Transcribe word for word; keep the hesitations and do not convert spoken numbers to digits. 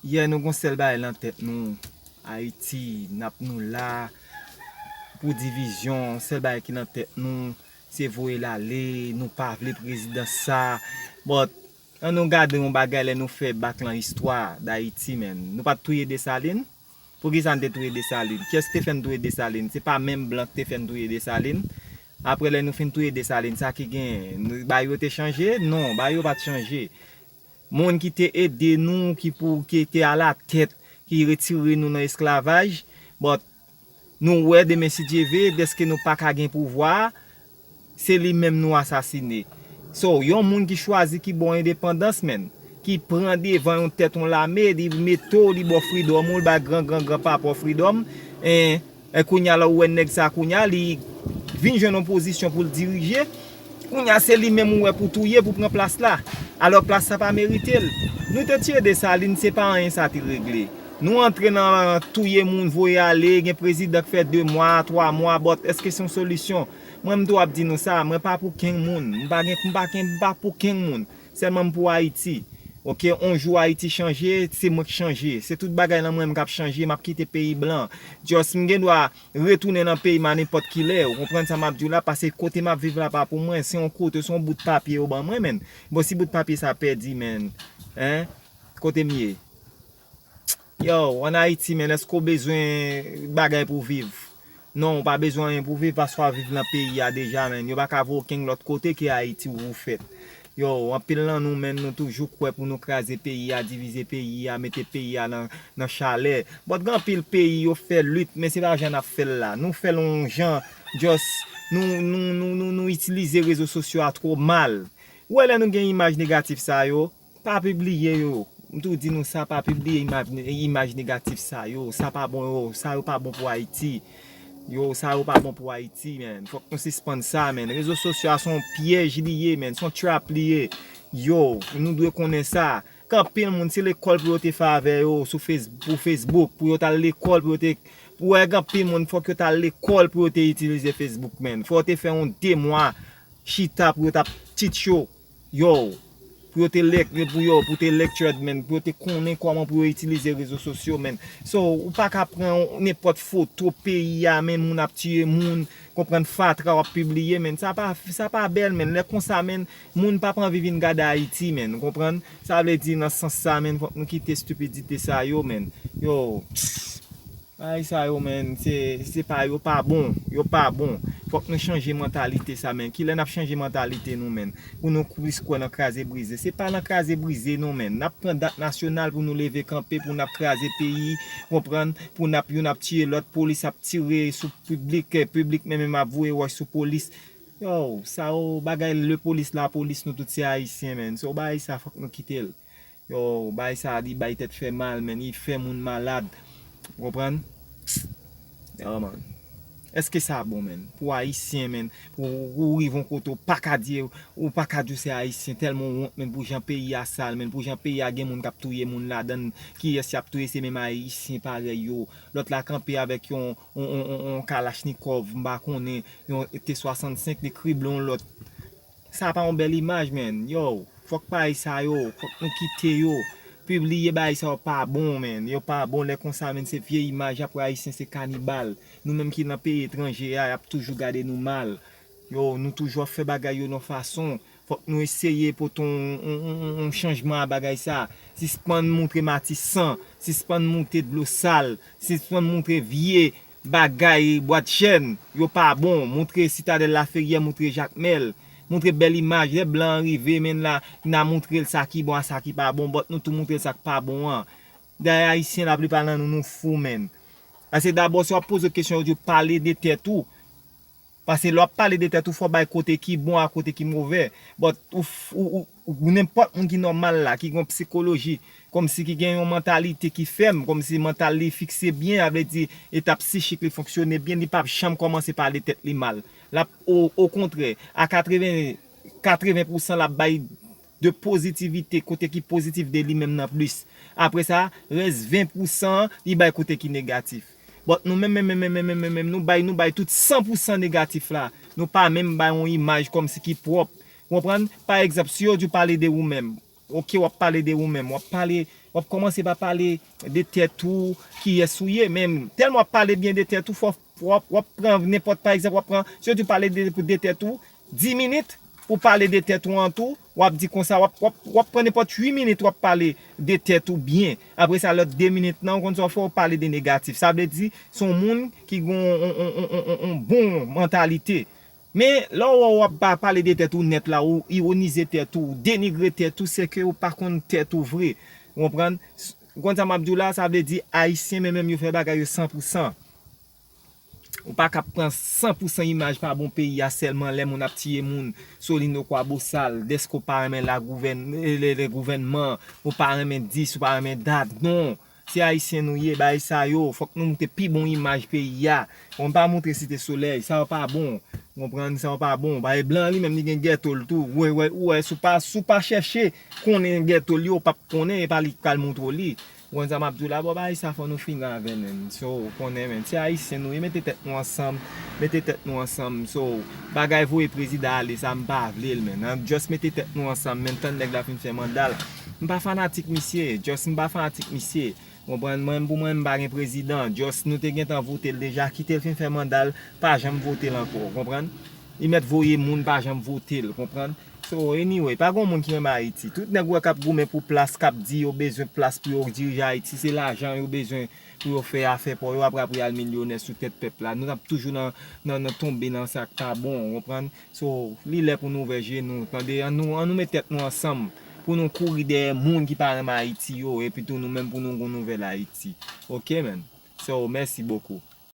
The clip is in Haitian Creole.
Yè nou gon sèl bagay nan tèt nou, Ayiti, n ap nou la pou divizyon, sèl bagay ki nan tèt nou, se voye l ale, nou pa vle prezidans sa. But, ann nou gade yon bagay lè nou fè bak lan istwa Dayiti, menn. Nou pa t touye Desalin? Poukisa n te touye Desalin? Kiyès ki te fè n touye Desalin? Se pa menm blan ki te fè n touye Desalin? Apre lè nou fin touye Desalin, sa ki genyen? Bagay yo te chanje? Non, bagay yo pa t chanje. Moun ki te ede nou, ki pou, ki te alatèt, ki retire nou nan esklavaj, but nou wè demen si Dye ve, dèske nou pa ka gen pouvwa, se li menm nou asasine. So, yon moun ki chwazi ki ba w endepandans, menn, ki pran devan yon tèt yon lame, li mete w, li ba w freedom ou, li bay gran gran gran papa w freedom, en, e kounye a la ou wè nèg sa kounye a, li vin jwenn yon pozisyon pou l dirije, kounye a se li menm ou wè pou touye, pou pran plas la. Alò plas sa pa merite l. Nou te tiye Desalin, se pa anyen sa te regle. Nou antre nan touye moun, voye ale, gen prezidan k fè de mwa, twa mwa, but èske se yon solisyon? Mwen m tou ap di nou sa, mwen pa pou kenn moun. M pa gen, m pa gen, m pa pou kenn moun. Sèlman m pou Ayiti. Oke, on jou Ayiti chanje, se mwen k chanje. Se tout bagay nan mwen m k ap chanje, m ap kite peyi blan. Just m gen dwa retounen nan peyi m a nenpòt ki lè. Ou konprann sa m ap di w la, paske kote m ap viv la pa pou mwen, se yon kote, se yon bout papye yo ban mwen, menn. Bon, si bout papye sa pèdi, menn, en, kote m ye? Yo, ann Ayiti, menn, èske w bezwen bagay pou w viv? Non, ou pa bezwen anyen pou w viv, paske w ap viv nan peyi a deja, menn. Yo pa ka voye w kenn lòt kote ke Ayiti ou fèt. Yo, anpil nan nou, menn, nou toujou kwè pou nou kraze peyi a, divize peyi a, mete peyi a nan, nan chalè. But gen anpil peyi, yo fè lit, men se pa jan n ap fè l la. Nou fè l yon jan, just, nou, nou, nou, nou, nou itilize rezo sosyo a twò mal. Ou wè lè nou gen imaj negatif sa yo, pa pibliye yo. M tou di nou sa, pa pibliye imaj, imaj negatif sa yo. Sa pa bon yo, sa yo pa bon pou Ayiti. Yo, sa yo pa bon pou Ayiti, menn. Fòk nou sispann sa, menn. Rezo sosyo a se yon pyèj li ye, menn. Se yon trap li ye. Yo, nou dwe konnen sa. Gen anpil moun, se lekòl pou yo te fè avè yo sou Face-, pou Facebook, pou yo t al lekòl, pou yo te, pou wè gen anpil moun, fòk yo t al lekòl pou yo te itilize Facebook, menn. Fò yo te fè yon de mwa chita pou yo t ap teach yo. Yo, pou yo te lèk, pou yo, pou te lectured, menn, pou yo te konnen kòman pou yo itilize rezo sosyo, menn. So, ou pa ka pran nenpòt foto peyi a, menn, moun ap tiye moun, konprann, fatra w ap pibliye, menn. Sa pa, sa pa bèl, menn. Lè konsa, menn, moun p ap anvi vin gade Ayiti, menn. Ou konprann? Sa vle di, nan sans sa, menn, fòk nou kite estipidite sa yo, menn. Yo, bagay sa yo, menn, se, se pa, yo pa bon. Yo pa bon. Fòk nou chanje mantalite sa, menn. Kilè n ap chanje mantalite nou, menn? Pou nou plis kwè nan kraze brize. Se pa nan kraze brize, non, menn. N ap pran dat nasyonal pou nou leve kanpe, pou n ap kraze peyi, konprann? Pou n ap, youn ap tiye lòt, polis ap tire sou piblik, eh, piblik menm, menm ap voye wòch sou polis. Yo, sa yo, bagay le polis la polis, nou tout se Ayisyen, menn. So, bagay sa, fòk nou kite l. Yo, bagay sa, li bay tèt fè mal, menn. Li fè moun malad. Ou konprann? Yo, man. Èske sa bon, menn? Pou Ayisyen, menn. Pou ou rive yon kote, ou pa ka di, ou pa ka di w se Ayisyen, tèlman w wont, menn, pou jan peyi a sal, menn, pou jan peyi a gen moun k ap touye moun ladan l, kiyès y ap touye, se menm Ayisyen parèy yo. Lòt la kanpe avèk yon, yon, yon, yon, yon kalachnikòv, m pa konnen, yon T swasannsenk, li krible yon lòt. Sa pa yon bèl imaj, menn. Yo, fòk bagay sa yo, fòk nou kite yo. Pibliye bagay sa yo pa bon, menn. Yo pa bon, lè konsa, menn, se vye imaj, apre Ayisyen se kanibal. Nou menm ki nan peyi etranje a, y ap toujou gade nou mal. Yo, nou toujou ap fè bagay yo nan fason. Fòk nou eseye pote yon, yon, yon, yon, yon chanjman a bagay sa. Sispann moutre Matisan, sispann moutre dlo sal, sispann moutre vye bagay, bwat jèn, yo pa bon. Moutre Sitadèl Laferyè, moutre Jakmèl, moutre bèl imaj. Lè blan an rive, menn, la, n a moutre l sa ki bon a sa ki pa bon, but nou tou moutre l sa k pa bon an. Dayè, Ayisyen, laplipa nan nou, nou fou, menn. Paske dabò, si w ap poze kesyon, yo di w pale de tèt ou. Paske lè w ap pale de tèt ou, fò w bay kote ki bon ak kote ki move. But ou, ou, ou, ou nenpòt moun ki nòmal la, ki gen yon psikoloji, kòmsi ki gen yon mantalite ki fèm, kòmsi mantal li fikse byen, sa vle di eta psichik li fonksyone byen, li p ap janm kòmanse pale tèt li mal. L ap, o, okontrè, a katreven, katreven pousan l ap bay de pozitivite, kote ki pozitif de li menm nan plis. Apre sa, rès ven pousan, li bay kote ki negatif. But nou menm, menm, menm, menm, menm, menm, menm, nou bay, nou bay tout san pousan negatif la. Nou pa menm bay yon imaj kòmsi ki pwòp. Ou konprann? Pa egzanp, si yo di w pale de ou menm, oke, w ap pale de ou menm, w ap pale, W ap kòmanse pa pale de tèt ou, kiyès ou ye, men tèlman w ap pale byen de tèt ou, fò w ap, w ap pran nenpòt, pa egzanp, w ap pran, si yo di w pale de, de tèt ou, di minit pou pale de tèt ou an tou, w ap di konsa, w ap, w ap, w ap pran nenpòt uit minit w ap pale de tèt ou byen. Apre sa, lòt de minit nan, ou konn sa w fè, w pale de negatif. Sa vle di, se yon moun ki gen yon, yon, yon, yon, yon, yon bon mantalite. Men, lè w wè w ap pa pale de tèt ou nèt la, ou ironize tèt ou, ou denigre tèt ou, se ke ou pa konn tèt ou vre. Ou konprann? S-, ou konn sa m ap di w la, sa vle di Ayisyen, men menm yo fè bagay yo san pou san. Ou pa ka pran san pou san imaj pa bon peyi a sèlman lè moun ap tiye moun, Solino Kwabosal, dèske w pa renmen la gouvèn-, le, le gouvènman, ou pa renmen dis, ou pa renmen dat. Non, se Ayisyen nou ye, bagay sa yo, fòk nou moute pi bon imaj peyi a. Ou pa moutre Site Solèy, sa yo pa bon. Ou konprann, sa yo pa bon. Bagay blan li menm li gen gèto l tou. Ou wè, ou wè, si w pa, si w pa chèche konnen gèto l yo, w p ap konnen, e pa li k pral moutre w li. Ou konn sa m ap di w la, bon, bagay sa fò nou fini avè l, menm. So, ou konnen, menm. Se Ayisyen nou ye, mete tèt nou ansanm, mete tèt nou ansanm. So, bagay voye prezidan ale, sa m pa vle l, menm. Just mete tèt nou ansanm, menm tann nèg la fin fè manda l. M pa fanatik misye, just m pa fanatik misye. Konprann, mwen, pou mwen, m pa gen prezidan. Just nou te gentan vote l deja, kite l fin fè manda l, pa janm vote l ankò, konprann? Li mèt voye moun, pa janm vote l, konprann? So, anyway, pa gen moun ki renmen Ayiti. Tout nèg ou wè k ap goumen pou plas, k ap di yo bezwen plas pou yo dirije Ayiti, se lajan yo bezwen pou yo fè afè pa yo, apre, apre al milyonè sou tèt pèp la. Nou t ap toujou nan, nan, nan tonbe nan sa k pa bon, ou konprann? So, li lè pou nou ouvè je nou, tande, ann nou, ann nou met tèt nou ansanm pou nou kouri dèyè moun ki pa renmen Ayiti yo, epi tou nou menm pou nou gon nouvèl Ayiti. Oke, man. So, mèsi bokou.